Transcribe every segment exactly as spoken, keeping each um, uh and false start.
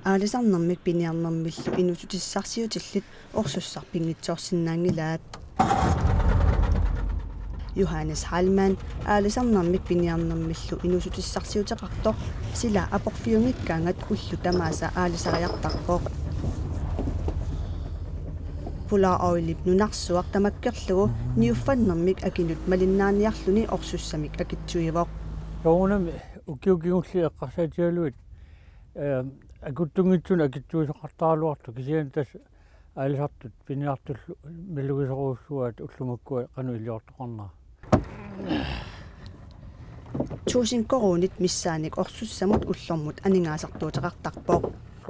Aalisarnermik piniarnermillu inuussutissarsiutillit orsussaq pinngitsoorsinnaanngilaat. Johannes Heilmann, aalisarnermik piniarnermillu inuussutissarsiuteqartoq, sila aporfiunngikkaangat ullut tamaasa aalisariartarpoq. Polar Oilip nunarsuaq tamakkerlugu niuffannermik akinut malinnaaniarluni orsussamik akitsuivoq. Soorunami ukiut kingulliit eqqarsaatigalugit, eh, akuttunngitsunik akitsuisoqartaraluartoq, kisianni tassa aalisartut piniartullu malugisorujussuugaat ullumikkut qanoq iliortoqarnera. Tusind koruunit missaannik orsussamut ullormut aningaasartuuteqartarpoq.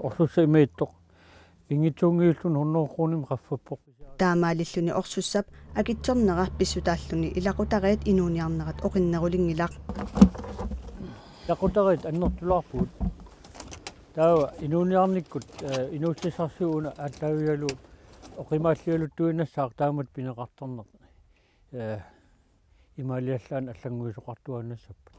Orsussaq imaattoq pinngitsuunngilluinnarluni hundrede koruunimik qaffappoq. Taamaalilluni orsussap akitsornera pissutaalluni ilaqutariit inuuniarnerat oqinnerulinngilaq. Ilaqutariit annertulaarpugut. Taava inuuniarnikkut, eh, inuussutissarsiutit una aatsaavigalugu oqimaalligaluttuinnassaaq taamatut pineqartarneq. Eh, imaaliallaannaq allannguisoqartuaannassappat.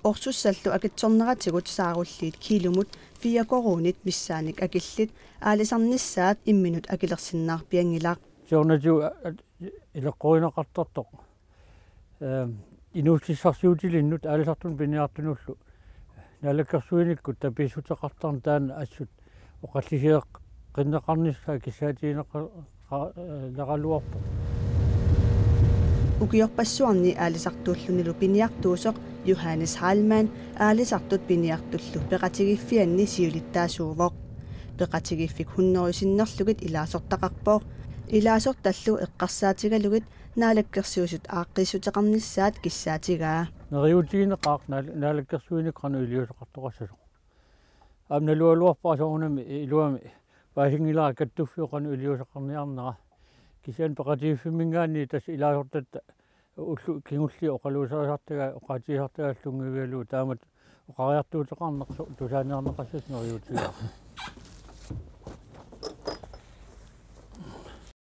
Orsussallu akitsorneratigut saarulliit kiilumut fire koruunit missaannik akillit aalisarnissaat imminut akilersinnaarpianngilaq. Siornatigut, a-, a-, ileqqorineqartartoq, ehm, inuussutissarsiutilinnut aalisartunut piniartunullu naalakkersuinikkut tapiissuteqartarneq taanna assut oqallisigeqqinneqarnissaa kissaatigineqa-, qa-, eh, -leraluarpoq. Ukiorpassuarni aalisartuullunilu piniartuusoq Johannes Heilmann aalisartut piniartullu peqatigiiffianni siulittaasuuvoq. Peqatigiiffik hundrede sinnerlugit ilaasortaqarpoq. Ilaasortallu eqqarsaatigalugit Naalakkersuisut aaqqiissuteqarnissaat kissaatigaa. Neriuutigineqaaq naal-, naalakkersuinikkut qanoq iliuuseqartoqassasoq. Aamma nalugaluarpara soorunami iluamik paasinngilara kattuffiup qanoq iliuuseqarniarnera. Kisianni peqatigiiffimminngaanniit tassa ilaasortatta ullut kingulliit oqaluuserisartagai, oqaatigisartagai allannguivigalugu taamatut oqariartuuteqarneq so-, tusaaniarneqassasoq neriuutigaara.